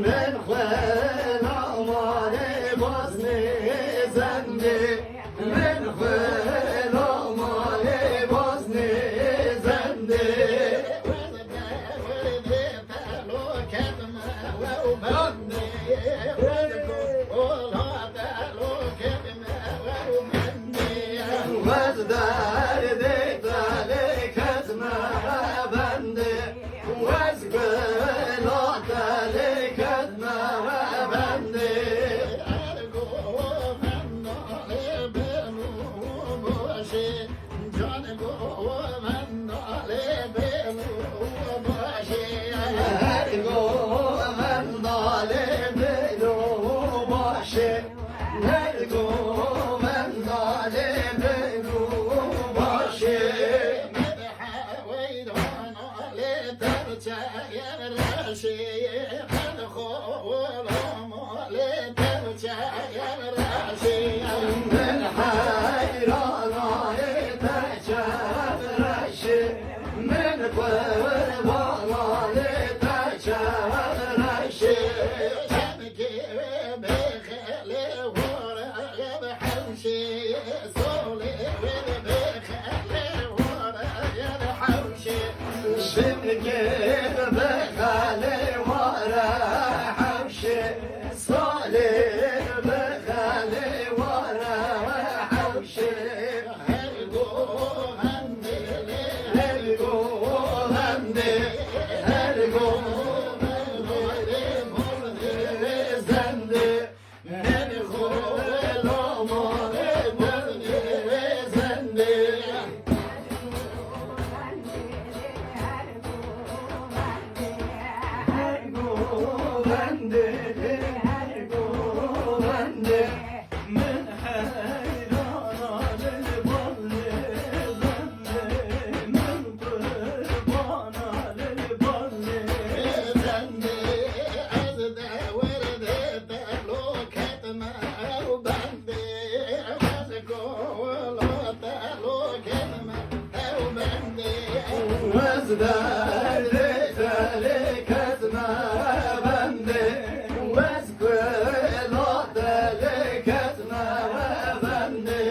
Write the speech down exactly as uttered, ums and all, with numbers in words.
Min xwela malê baznê zendê, min xwela malê baznê zendê. Wez derdê felê ketme bendê, wez bela telê ketme bendê. Ergo mendalê beno başê, can go mendalê beno başê. Ergo mendalê beno başê. Her govenda lê bêlû başê. Medha weyran lê terçe yer reşê. Her xo olam lê terçe yer reşê. Min heyran lê terçe yer reşê. Min qurban lê terçe yer reşê. Çemkê wê bêxe Lê were yed hewşê, solê wê bêxe, lê were yed hewşê. Şimkê bêxe, lê were hewşê, solê bêxe, lê were hewşê. Her govendê, her govendê, her govendê, zendê. Ez derdê te lê ketme bendê, ez kuela te lê ketme bendê.